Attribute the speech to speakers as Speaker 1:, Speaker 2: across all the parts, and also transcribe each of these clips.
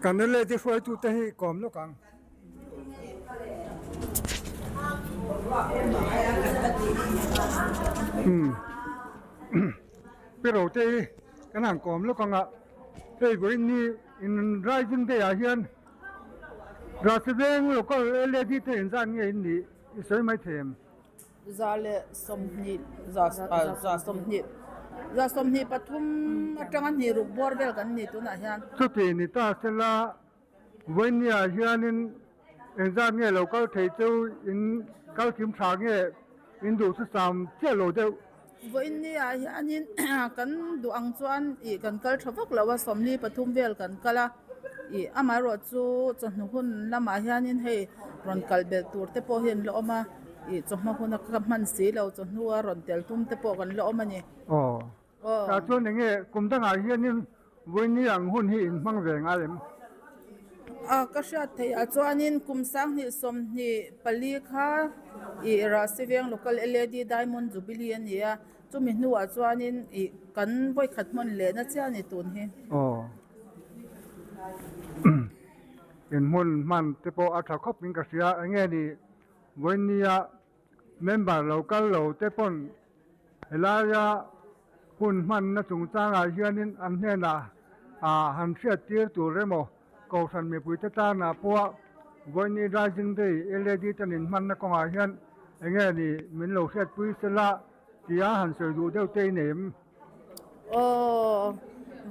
Speaker 1: Kan LAD hruaitute hi kawm lawk ang. Pi Rote hi kan han kawm lawk ang a, hei vawiin ni in Rising Day ah hian Rahsiveng Local LAD te inzat nge in nih i sawi mai thei em?
Speaker 2: 123 atanga hnih ruk bawr vel kan ni tunah hian.
Speaker 1: Chuti ni ta sela Vawinia hianin engzat nge lo kal thei cheu in kal kim tha nge in duh chu sam chiah lo deuh.
Speaker 2: Vawinia hianin kan duh ang chuan ih kan kal tha vak lo a, 43 vel kan kal a, ih amaherawh chu chawhnu hun lamah hianin hei rawn kal belh tur te pawh hi an la awm a, ih chawhma huna ka hman si lo chawhnu a rawn tel tum te pawh kan la awm a ni.
Speaker 1: Aw. Tah chuan enge kum dangah hianin vawiini ang hun hi in hmang ve ngai em?
Speaker 2: A, ka hriat theih ah chuanin kum 2024 kha ih Rahsiveng Local LAD Diamond Jubilee a ni a, chumi hnuah chuanin ih kan vawikhat hmun lehna chiah a ni tun hi.
Speaker 1: Aw. In hmun hman te pawh a tha khawp in ka hria, enge ni vawiini-a Member lo kal lo te pawn helaia hun hmanna chungchangah hianin an hnenah han hriattir tur emaw Kohhran mipuite tanah pawha Vawiini Rising Day LAD ten inhmanna kawngah hian enge ni min lo hriatpui sela tia han sawi duh deuh te i nei em?
Speaker 2: Aw,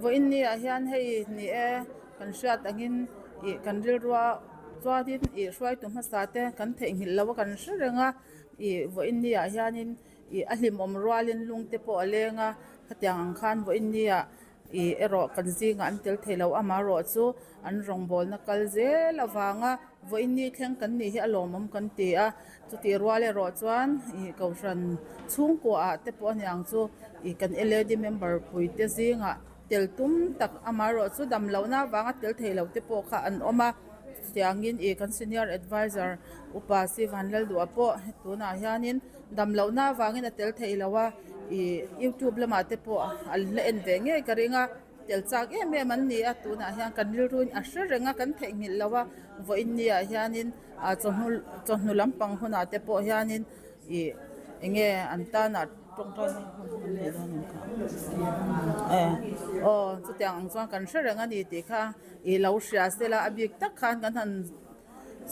Speaker 2: vawiin ah hian hei ni e, kan hriat angin ih kan rilrua chuanin ih hruaitu hmasa te kan theihnghilh lo a kan hre reng a, ih vawiin ah hianin ih a hlimawm rualin lung te pawh a leng a, khatiang ang khan vawiin ah ih erawh kan zingah an tel thei lo amaherawh chu an rawngbawlna kal zel avanga vawiin ni thleng kan nih hi a lawmawm kan ti a. Chutih rual erawh chuan ih Kohhran chhungkua ah te pawh a niang chu ih kan LAD member pui te zingah tel tum tak amaherawh chu dam lohna avanga tel thei lo te pawh kha an awm a, chutiangin ih kan senior adviser upa Sivan Lalduha pawh tunah hianin dam lohna avangin a tel thei lo a, ih youtube lamah te pawh an la en ve ngei ka ring a. Tel chak em em an ni a, tunah hian kan rilruin a hre reng a, kan theihnghilh lo a, vawiin ni ah hianin ah chawhnu chawhnu lampang hunah te pawh hianin ih eng nge an tanah tawngtaina hun an neih dawn ang kha eh aw chutiang ang chuan kan hre reng a ni tih kha ih lo hria sela a bik tak khan kan han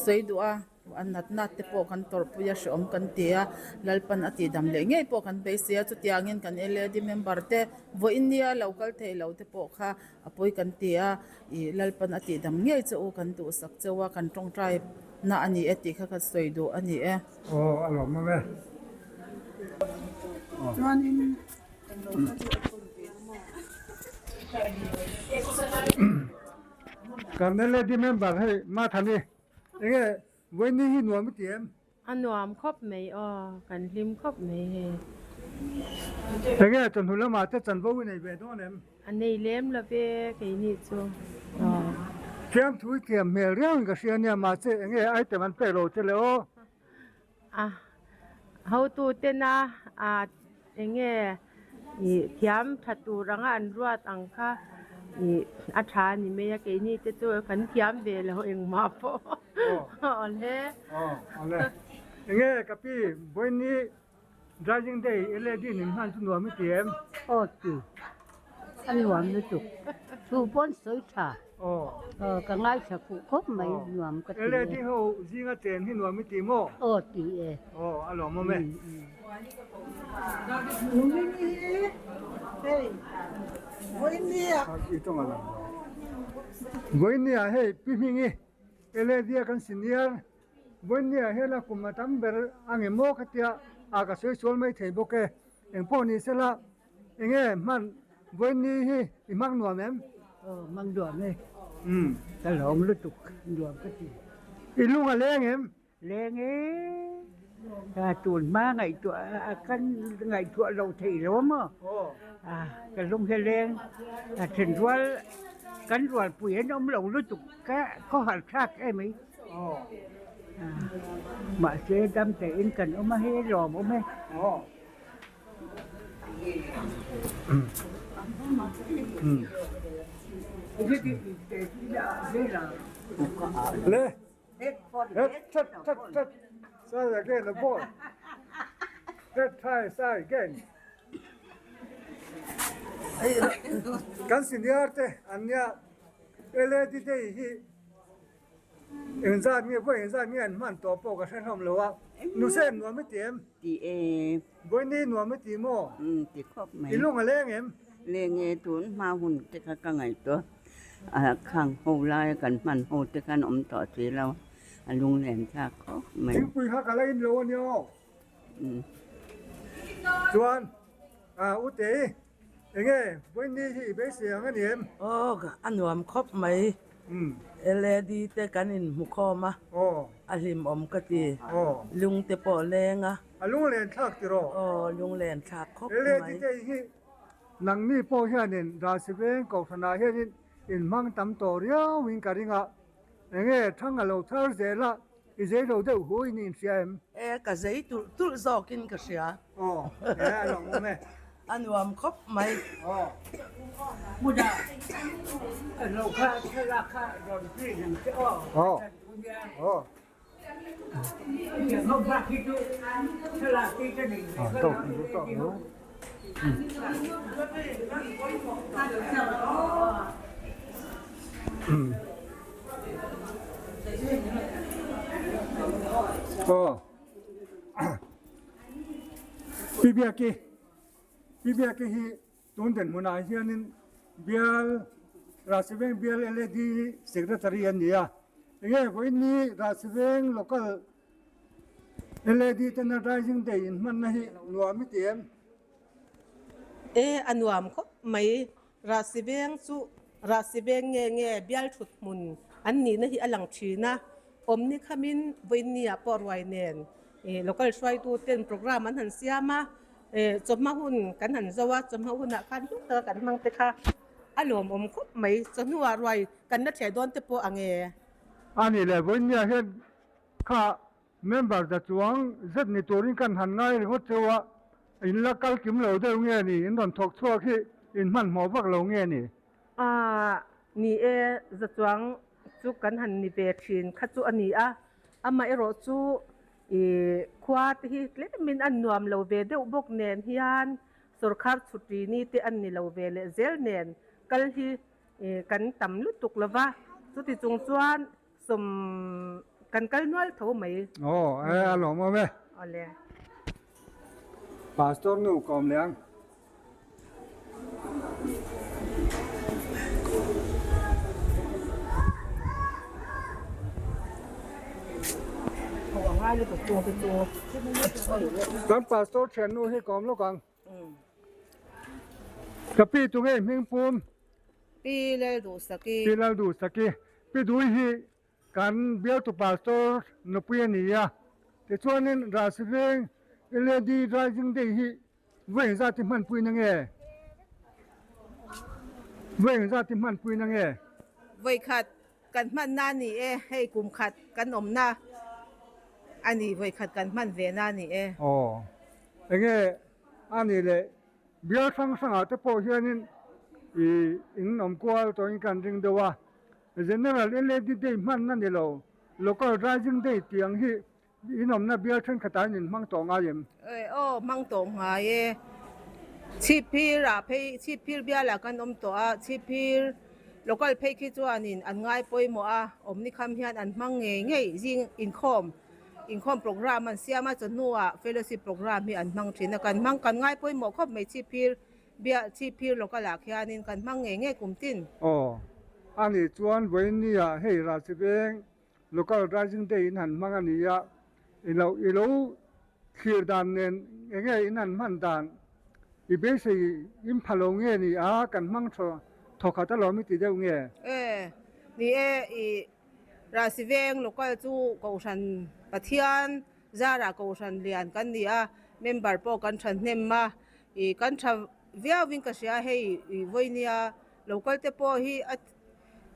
Speaker 2: sawi duh a. A natna te pawh kan tawrhpui a hreawm kan ti a, Lalpan a tihdam leh ngei pawh kan beisei a, chutiangin kan LAD member te vawiin nia lo kal thei lo te pawh kha a pawi kan ti a, ih Lalpan a tihdam ngei che u kan duhsak cheu a, kan tawngtai na a ni e tih kha ka sawi duh a ni e.
Speaker 1: Aw a lawm awm e.
Speaker 2: Chuanin
Speaker 1: Kan LAD member hei Mathani. Enge vawiin ni hi nuam i ti em?
Speaker 3: A nuam khawp mai aw, kan hlim khawp mai hei.
Speaker 1: Enge chawhnu lamah te chanvo i nei ve dawn em?
Speaker 3: A nei lem lo ve keini chu aw.
Speaker 1: Thiamthu i thiam hmel riau in ka hria nia mahse enge item an pek lo che le aw.
Speaker 3: A hotutena a enge ih thiam tha tur anga an ruat ang kha ih a tha a ni mai a keini te chu kan thiam ve lo engmah pawh awle.
Speaker 1: Aw awle enge ka pi vawiini Driving day LAD nen hman chu nuam i ti em?
Speaker 4: Aw ti, a nuam lutuk. Thu pawn sawi tha.
Speaker 1: Aw.
Speaker 4: Aw ka ngaithla fuh khawp mai nuam ka ti e.
Speaker 1: LAD ho zinga chen hi nuam i ti maw?
Speaker 4: Aw ti e.
Speaker 1: Aw a lawmawm e. Vawinia hei Pi Hmingi LAD a kan senior Vawinia hian a kum a tam ber ang em maw khatia a ka sawi sual mai thei bawk e. Engpawh ni sela enge hman Vawiini hi i hmang nuam em?
Speaker 4: Aw hmang nuam e. Umm ka lawm lutuk nuam ka ti.
Speaker 1: I lung a leng em?
Speaker 4: Leng e. Ka tun hma ngaihtuah a kan ngaihtuah lo thei lo maw?
Speaker 1: Aw.
Speaker 4: A ka lung hi a leng a then rual kan rualpui an awm lo lutuk ka khawhar thlak em ai. Mahse dam tein kan awm a hei lawm awm e.
Speaker 1: Le Head chat chat chat Say again the boy Head try say again Kan senior te an nia LAD te hi engzat nge vawi engzat nge an hman tawh pawh ka hre hlawm lo a Nuse nuam i ti em?
Speaker 5: Ti e.
Speaker 1: Vawiini nuam i ti maw?
Speaker 5: Umm ti khawp mai.
Speaker 1: I lung a leng em?
Speaker 5: Leng e tun hma hun te kha ka ngaihtuah a khang ho laia kan hman ho te khan awm tawh si lo a lunglen thlak khawp mai.
Speaker 1: Thingpui kha ka la in lo a nia aw. Chuan a Utei enge Vawiini hi i beisei ang a ni em?
Speaker 6: Aw a nuam khawp mai. LAD te kan inhmu khawm a, a hlimawm ka ti. Lung te pawh a leng a.
Speaker 1: A lunglen thlak tiraw?
Speaker 6: Aw, lunglen thlak khawp mai.
Speaker 1: LAD te hi nangni pawh hianin Ralsiveng Kohhranah hianin inhmang tam tawh riauin ka ring a, enge thang a lo thar zel a, i zei lo deuh hu in inhria em?
Speaker 6: E, ka zei tulh tulh zawkin ka hria.
Speaker 1: Aw, e a lawm awm e.
Speaker 6: A nuam khawp mai.
Speaker 1: Aw.
Speaker 4: Hmuna lo kha thlalak kha rawn print ang che aw.
Speaker 1: Aw. Aw. Pi Biaki, Pi Biaki hi Tun dinhmunah hianin bial Rahsiveng bial LAD Secretary a ni a, enge vawiinni Rahsiveng Local LAD tena Rising Day inhmanna hi nuam i ti em?
Speaker 7: E, a nuam khawp mai. Rahsiveng chu Rahsiveng nge nge bial thut hmun an nihna hi a lang thin a, awmni khamin vawiinni-ah pawh ruai nen local hruaituten programme an han siam a, Chawhma hun kan han zo a, chawhma hunah khan hlu taka kan hmang te kha a lawmawm khawp mai. Chawhnuah ruai kan la thleh dawn te pawh ang e.
Speaker 1: A nih leh vawinia hian kha member za chuang zet ni turin kan han ngai ringawt cheu a, in la kal kim lo deuh nge ni, in rawn thawk chhuak hi in hmanhmawh vak lo nge ni?
Speaker 7: A ni e, za chuang chu kan han ni ve thin kha chu a ni a, amaherawh chu I khua te hi tlemin an nuam lo ve deuh bawk nen hian sorkar chhutri ni te an ni lo ve leh zel nen kal hi kan tam lutuk lo va, chuti chung chuan sawm kan kal nual tho mai.
Speaker 1: Aw e a lawm awm e.
Speaker 7: Awle.
Speaker 1: Pastor nu ka awm leh ang. Kan pastor thiannu hi ka awm lawk ang. Ka pi tunge hming pum?
Speaker 2: Pi Lalduhsaki.
Speaker 1: Pi Lalduhsaki. Pi Dui hi Kan bialtu pastor nupui a ni a, tichuanin Rahsiveng LED Rising Day hi vawi engzat i hmanpui na nge? Vawi engzat i hmanpui na nge?
Speaker 2: Vawi khat kan hmanna a ni e, hei kum khat kan awmna a ni, vawi khat kan hman ve na a ni e.
Speaker 1: Aw, enge a nih leh bial hrang hrangah te pawh hianin i in awm kual tawhin kan ring deuh a, General LAD Day hmanna ni lo, Local Rising Day tih ang hi inawmna bial thenkhatah in inhmang tawh ngai em?
Speaker 2: Aw, hmang tawh ngai e. Chhipphir ah phei, Chhipphir bialah kan awm tawh a, Chhipphir Local phei khi chuanin an ngai pawimawh a, awmni kham hian an hmang ngei ngei zing inkhawm, inkhawm programme an siam a, chawhnuah Fellowship programme hi an hmang thin a, kan hmang, kan ngai pawimawh khawp mai Chhipphir Biah Chhipphir local ah khianin kan hmang ngei ngei kum tin.
Speaker 1: Aw, a nih chuan vawiin ah hei Ralchiveng Local Rising Day in han hmang a ni a, i lo i lo thlir dan nen enge in han hman dan i beisei in pha lo nge ni a, kan hmang thaw thawkhat alawm i ti deuh nge?
Speaker 2: E, ni e, i Ralchiveng Local chu Kohhran Pathian Zarah Kohhran lian kan ni a, member pawh kan thahnem a, Ih kan tha viau in ka hria hei ih vawinia local te pawh hi a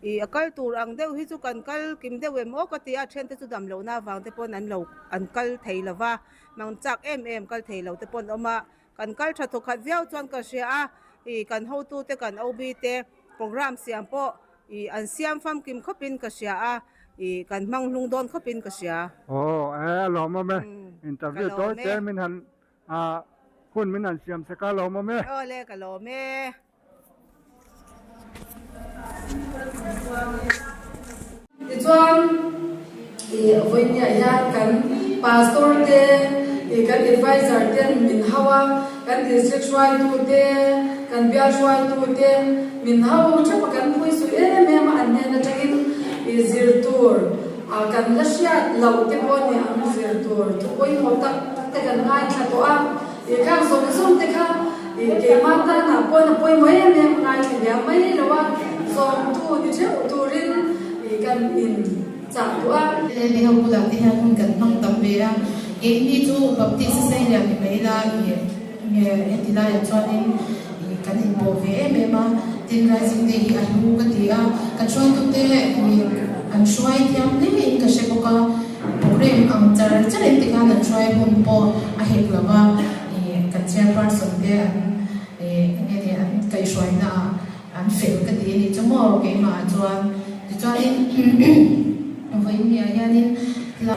Speaker 2: ih a kal tur ang deuh hi chu kan kal kim deuh em aw ka ti a then te chu dam lohna avang te pawn an lo an kal thei lo va mang chak em em kal thei lo te pawn awm a kan kal tha thawkhat viau chuan ka hria a ih kan hotu te kan OB te program siam pawh.
Speaker 7: Ih an siam famkim khawpin ka hria a, ih kan hmang hlung dawn khawpin ka hria.
Speaker 1: Aw e a lawmawm e, interview tawi te min han hun min han siam sek a lawmawm e.
Speaker 7: Aw le ka lawm e.
Speaker 8: Tichuan ih vawinia hian kan pastor te ih kan advisor ten min hau a, kan district hruaitu te, kan bial hruaitu te min hau thap a, kan phui suih em em a, an hnen atangin ih zir tur ah kan la hriat loh te pawh ni ang zir tur thu pawimawh tak tak te kan ngaithla tawh a, ih khang zawng zawng te kha ih keimah tanah pawn a pawimawh em em a ngaithla liam mai lo a, zawmtu ni theuh turin ih kan in chah duh a.
Speaker 9: Lei ho bulah te hian hun kan hmang tam ve a, keini chu Baptist a sei lian ni mai la ih heti laiah chuanin ih kan inpawh ve em em a, tin Rising Day hi a hlu ka ti a, kan hruaitute ih an hruai thiam hle in ka hre bawk a, program ang char char in tikhan an hruai hun pawh a hek lo va, ih kan chairperson te an ih enge ni an kaihhruaina ah An fel ka ti a nih chu maw keimah ah chuan tichuanin vawiin ah hianin hla.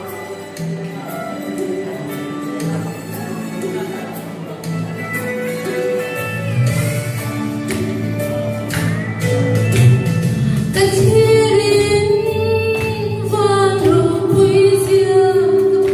Speaker 10: Ka thirin van ropui zia ka hmu.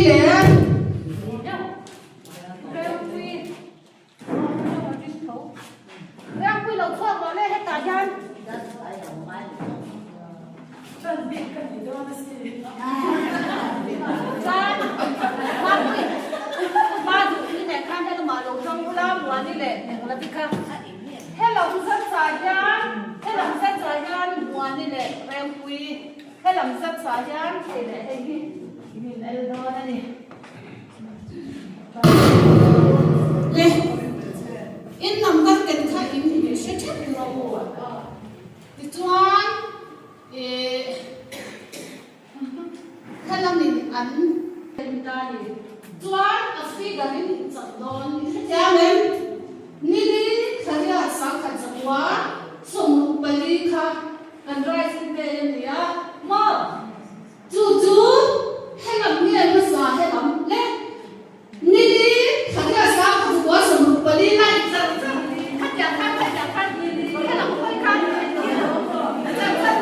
Speaker 11: leh Rengpui Rengpui lo chhuak rawh le hetah hian Chuan Mapui Maduhni nen khan hian amah lo ṭang ula Muani leh Engla te kha Helam zat zah hian helam zat zah hian Muani leh Rengpui helam zat zah hian hei leh hei hi in in el dawn a ni.
Speaker 12: Le in number ken kha in in hre theuh rawh u. Tichuan ih helamin an en ta a ni. Chuan a figure in in chak dawn i hrethiam em? Nili thla sangkhat zakua 64 kha kan rising day a ni a maw? Chu chu helam nge hmasa helam le? Nili thla sangkhat zakua 64 lai char char khatiang khan khatiang khan helam hawi khan char char.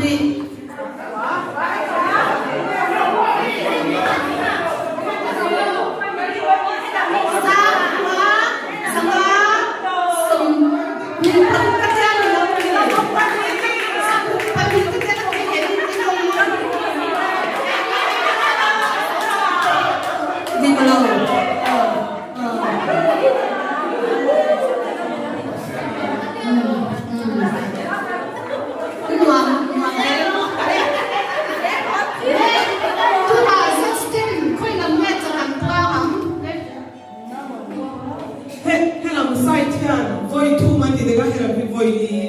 Speaker 12: pahnih.
Speaker 13: Helam side hian vawi thum an ti dek a, helam hi vawi li.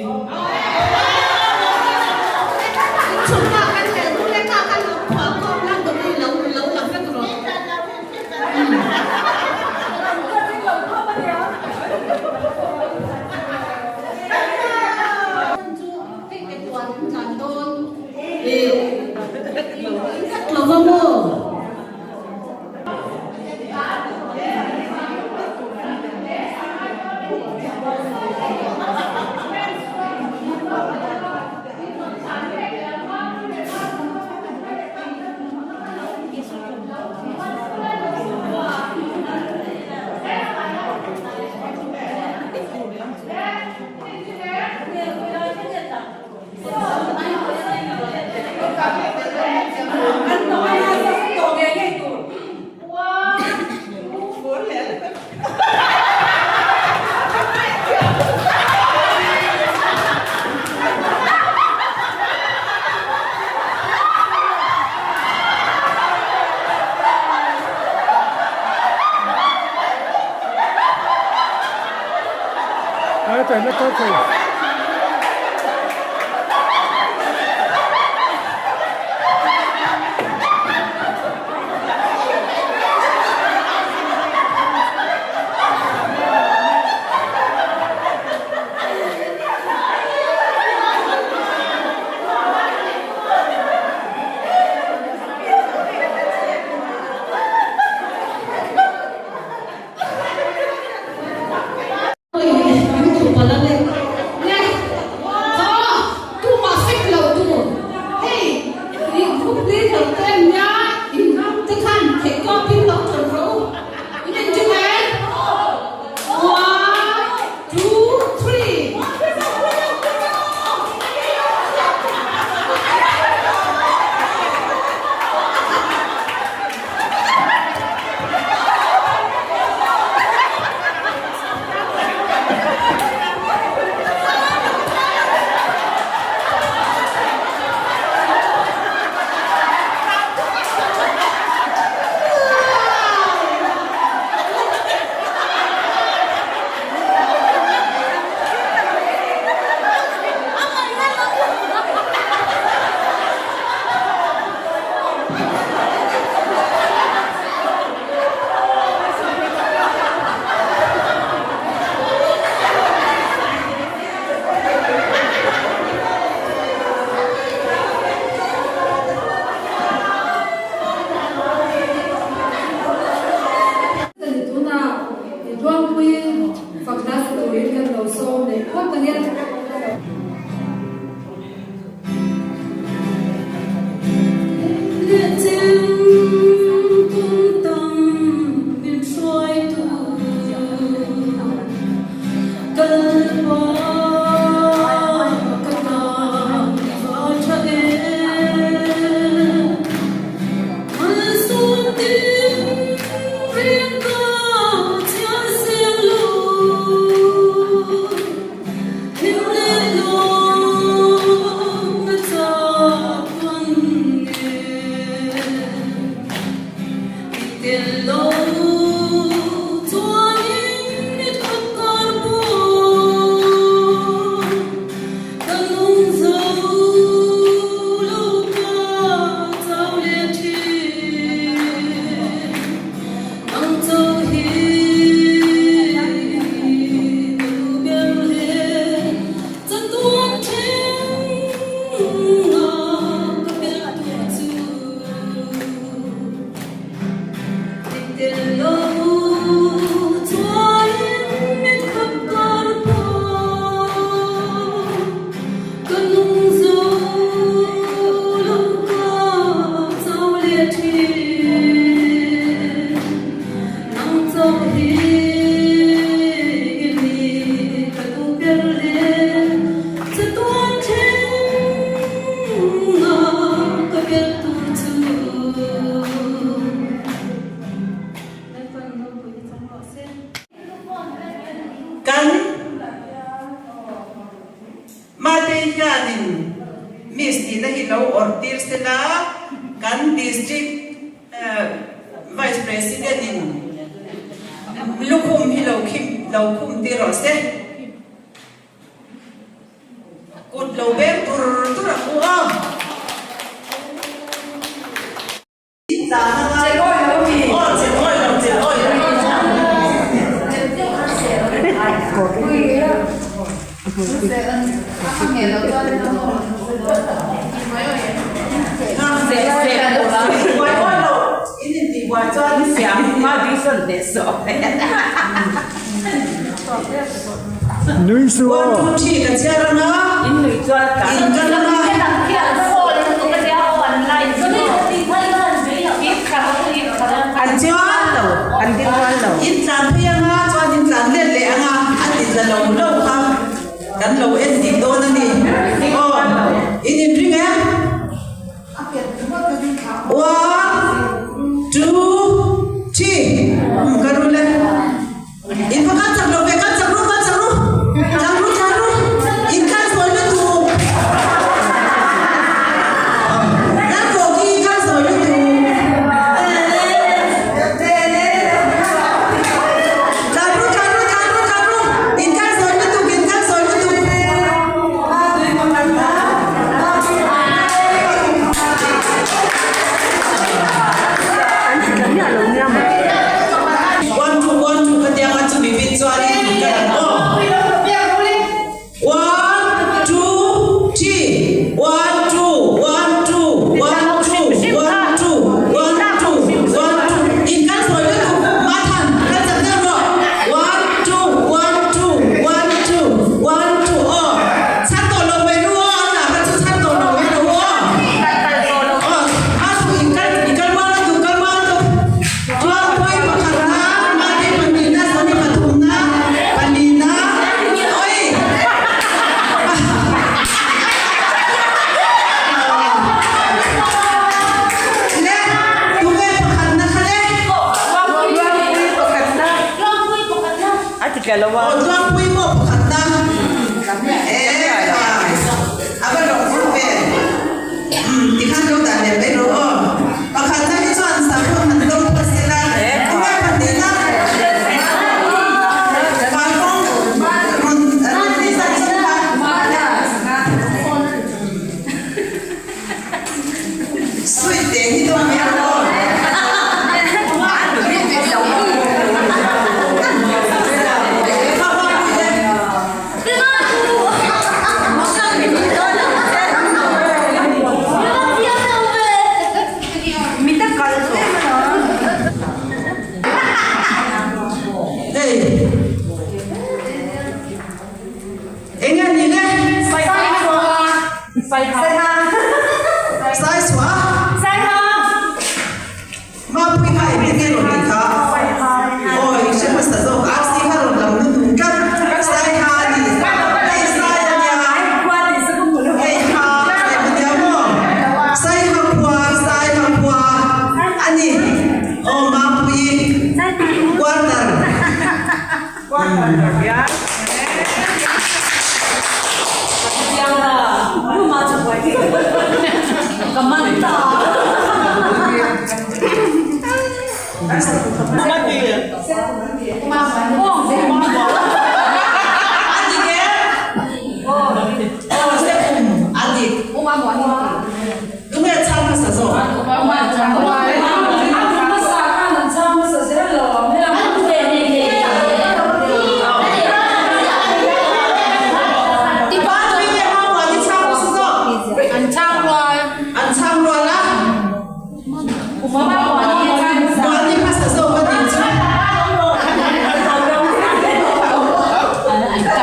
Speaker 10: tel tur chu.
Speaker 13: Kan Mate hianin Miss tihna hi lo awrh tir sela, kan District Vice President in lukhum hi lo khim lo khum tir rawh se. Kut lo beng tur tur ang u aw.
Speaker 1: Nui suh aw.
Speaker 13: In tlan phei anga chuan in tlan let leh anga a ti tla lo lo kha kan lo en dik dawn a ni. Aw in inring em? One, two, three. Ka rul e. In va kal chak lo ve, kal chak ru, kal chak ru. Tlan ru, tlan ru. In kal zawi lutuk. Kal tawh khi kal zawi lutuk. Tlan ru, tlan ru, tlan ru, tlan ru. In kal zawi lutuk, in kal zawi lutuk. One two one two ka tiang a chumi bit chuanin ka lang aw. One two three one two one two one two one two one two one two in kan sawi lutuk Mathan kan chak deuh rawh one two one two one two one two aw chhan tawh lo mai ru aw an lah kha chu chhan tawh lo mai ru aw aw a chu in kal i kal mual lutuk kal mual lutuk Tualpui pakhatna Mate pahnihna Sawmi pathumna palina oi Le tunge pakhatna kha le
Speaker 14: Tualpui pakhatna Tualpui pakhatna A ti tla lo a.
Speaker 13: Aw Tualpui pawh pakhatna e khai a va rawng vur ve Tikhan lo dah leh mai rawh aw. Pakhatna hi chuan sakhaw han dawng phawt se la, tunge pahnihna Kalkawng rawn rawn ti zat zat kha. Sweet te hi dawng mai rawh aw. Hei eng nge ni le? Sai chhuah. Mapui kha engtin nge rawn tih kha? Awi hre hmasa zawk a si kha rawn lam lutuk tlat sai ha a ni hei sai a nia hei ha hei a nia maw sai ha khua sai ha khua a ni aw Mapui quarter Tunge chhang hmasa zawk? An chhang rual a. Muani hmasa zawk a nih chu.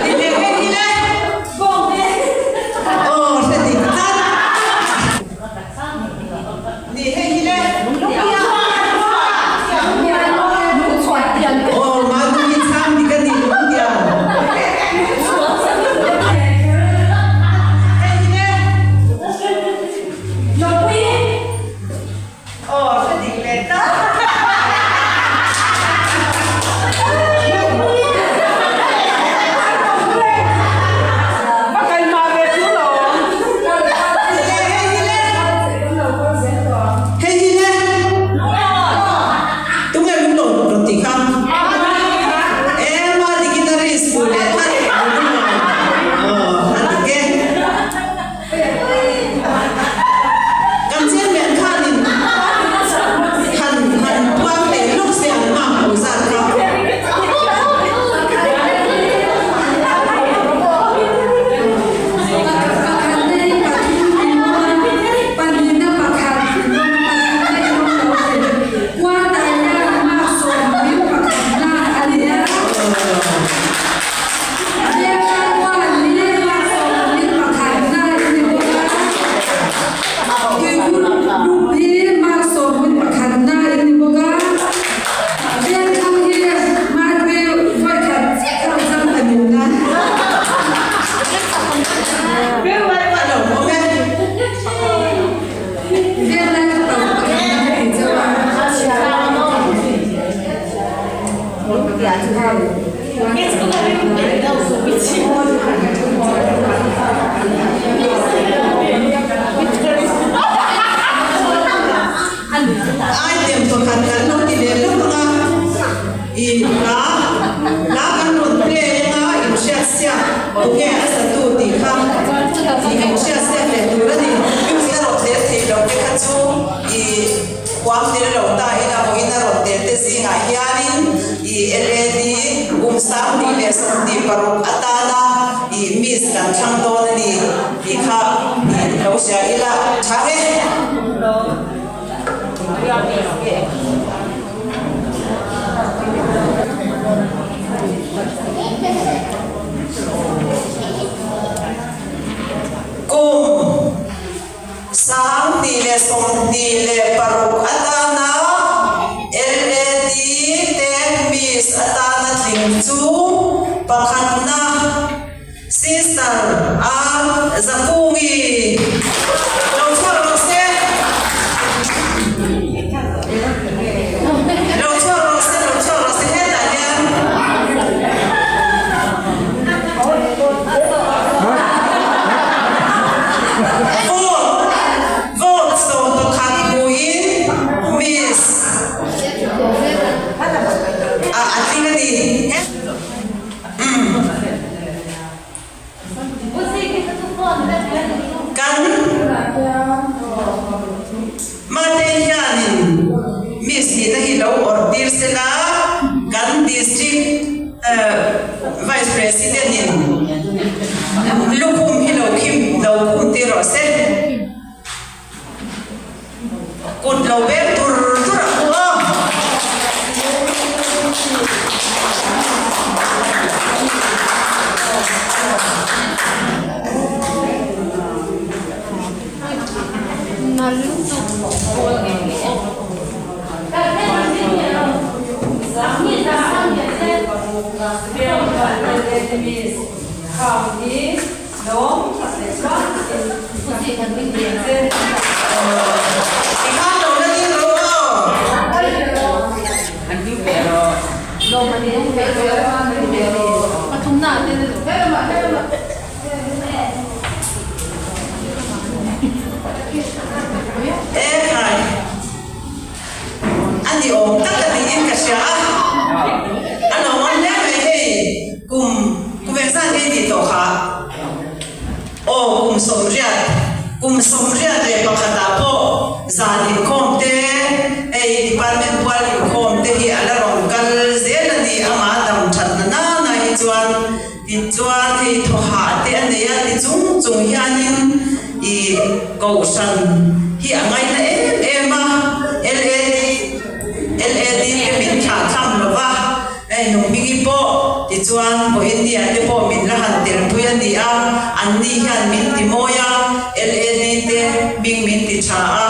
Speaker 13: I leh hei hi le. Aw hre dik tlat. Ni hei hi le. Aw mahni hi chhang dik a ni lung tiang. Hei hi le.
Speaker 8: Tuikhur Group hi mark sawmhun pakhatna in ni bawk a, Vengthlang hi mark hi vawikhat chiah kha rawn chang pahnihna. Venglai kha pa pakhatna ka ti chauh a.
Speaker 13: Item pakhat kan lo ti leh lawk ang a, i hla hla kan rawn play anga inhriat siak tunge a satu tih kha i inhriat siak leh tur a ni. Music a rawn tel theih loh te kha chu i Huam tel lo ta ila vawiin a rawn tel te zingah hianin i LAD kum 2026 atana i Miss kan thlang dawn a ni tih kha i lo hria ila tha nge. Kum. 2026 atana LAD te Miss atana tling chu pakhatna Sister A Zakungi lo chhuak rawh se. Lo chhuak rawh se, lo chhuak rawh se hetah hian. Vote vote 11 hmuhin Miss a a tling a ni. Umm. Kan Mate hianin Miss nihna hi lo awrh tir sela kan District Vice President in lukhum hi lo khim lo khum tir rawh se. Kut lo beng tur tur a hmu a. E khai, a ni awm tak a niin ka hria a, a lo awm hle mai hei kum kum engzat nge tih tawh kha aw kum 81 kum 81 ah pawh zan inkhawm te hei department pual inkhawm te hi a la rawn kal zel a ni amah dam that na nana hi chuan Tichuan hei thawhah te a nei a ti chung chung hianin i kohhran hi a ngaihna em em a, LAD LAD te min thlah tham lo va, hei Nungmingi pawh tichuan Vawiinnia te pawh min la han telpui a ni a, anni hian min ti mawi a, LAD te hming min ti tha a.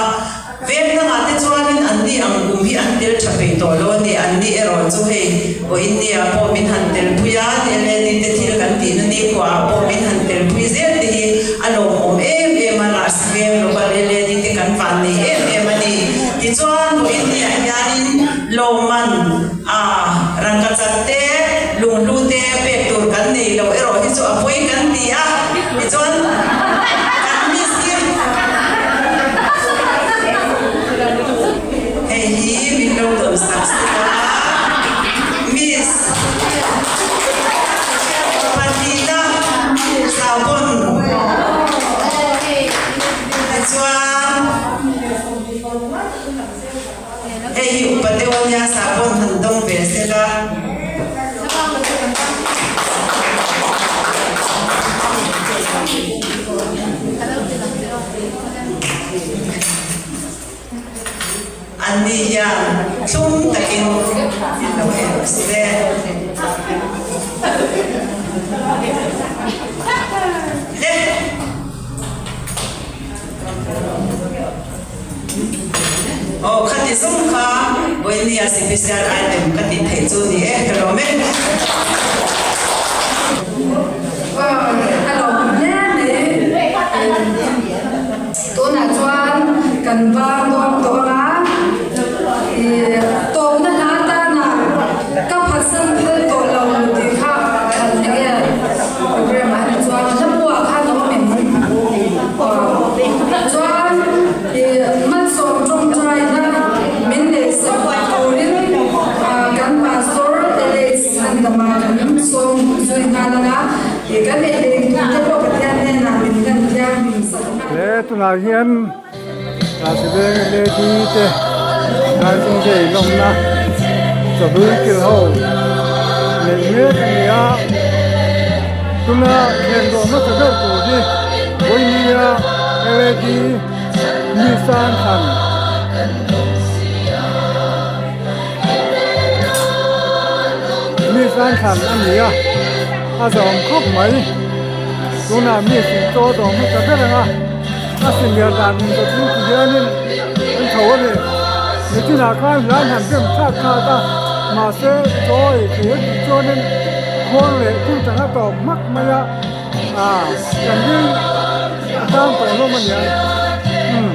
Speaker 13: Veng dangah te chuanin anni ang kum hi an tel tha peih tawh lo a ni. Anni erawh chu hei aw India pawh min han telpui a, LAD te thil kan tihna nikhuaah pawh min han telpui zel te hi a lawmawm em em a, last veng lova LAD te kan van nei em em a ni. Tichuan aw India hianin lawmman a rangkachak te, lunghlu te pek tur kan nei lo erawh hi chu a pawi kan ti a, tichuan kan miss hi hei hi min lo dawn sak sek a, miss pahnihna Saubon tichuan. Hei hi upa deuh a nia, sahbawn han dawng ve sela. Anni hian thlum takin min lo en se. Le. Aw khati zawng kha vawinia sipisial item ka tih theih chu ni e, ka lawm e.
Speaker 8: A lawm hle mai. Tunah chuan kan vang dawn tawh ang a, tawpna hla tanah ka phatsan phal tawh lo tih kha kan eng nge program ah hian chuan hla buah khan a awm em? Chuan malsawm tawngtaina min neihsak turin kan Pastor Alex Chhandama kan sawm zui nghal ang a, kan ei leh in tur te pawh Pathian hnenah min hlan thiang hlim sak nghal.
Speaker 1: He tunah hian Rajiveng Lady te Rising Day lawmna chawhlui kil ho neih mek a ni a, tuna thlen dawh hmasa ber tur hi Vawinia LED Nissan thlan. Mi san thlan a ni a, a zawm khawp mai. Tunah mi sin chaw dawm hmasa ber ang a, a senior dan in dawt in ti hianin an tho a ni. Nichinah khan hlan han rem thlak thlak a, mahse chaw ei thei a tih chuanin khuang leh thil dang a tawp hmak mai a, ah kan ring a tang tawh hlawm a niang. Umm.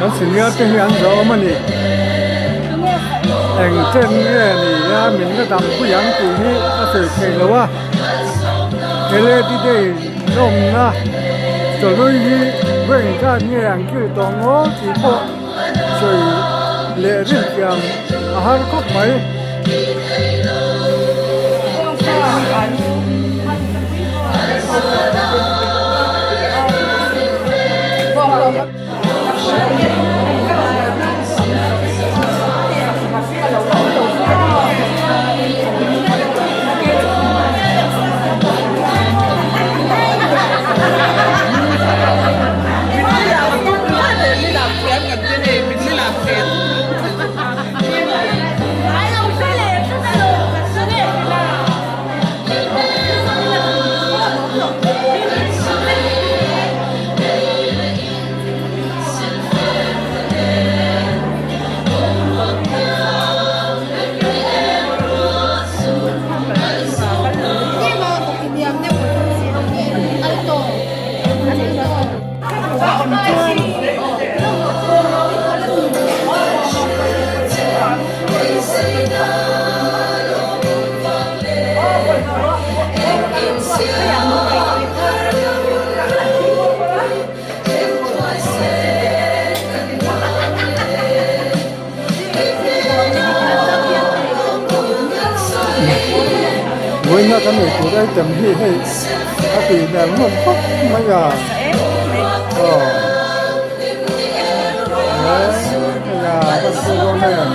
Speaker 1: Kan senior te hi an zawm a ni. Eng chen nge ni a min la dam pui ang tih hi a sawi thei lo a. Lady Day lawmna chawlui hi vawi engzat nge an kil tawh ngaw tih pawh sawi leh rintiang a har khawp mai. Vawiina kan ei tur item hi hei a tih hmel ngawt khawp mai a aw he hei a kan pui dawn em.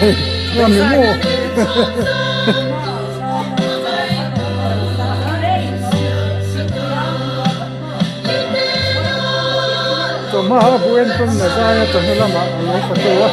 Speaker 1: Nga mi mu. Chawhma ha bu en pawn la zai a chawhnu lamah a lo sa tu a.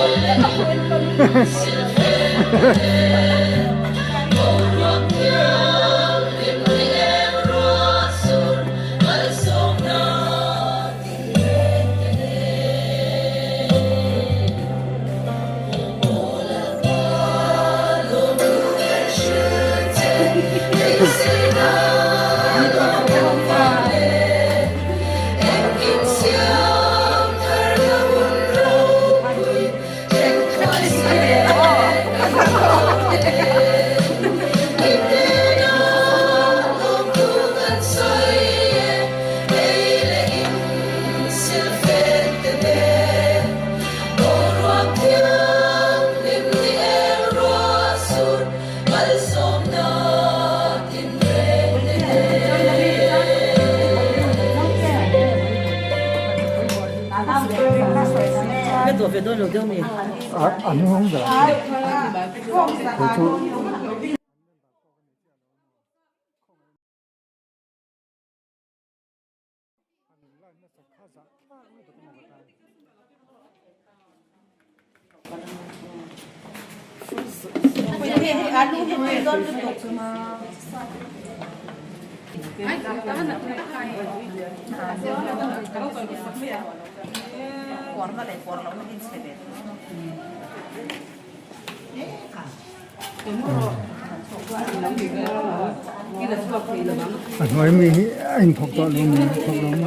Speaker 1: A hnung ber ah chu. A hnuai mi hi a inthawk tawh lo mi thawk lo mi.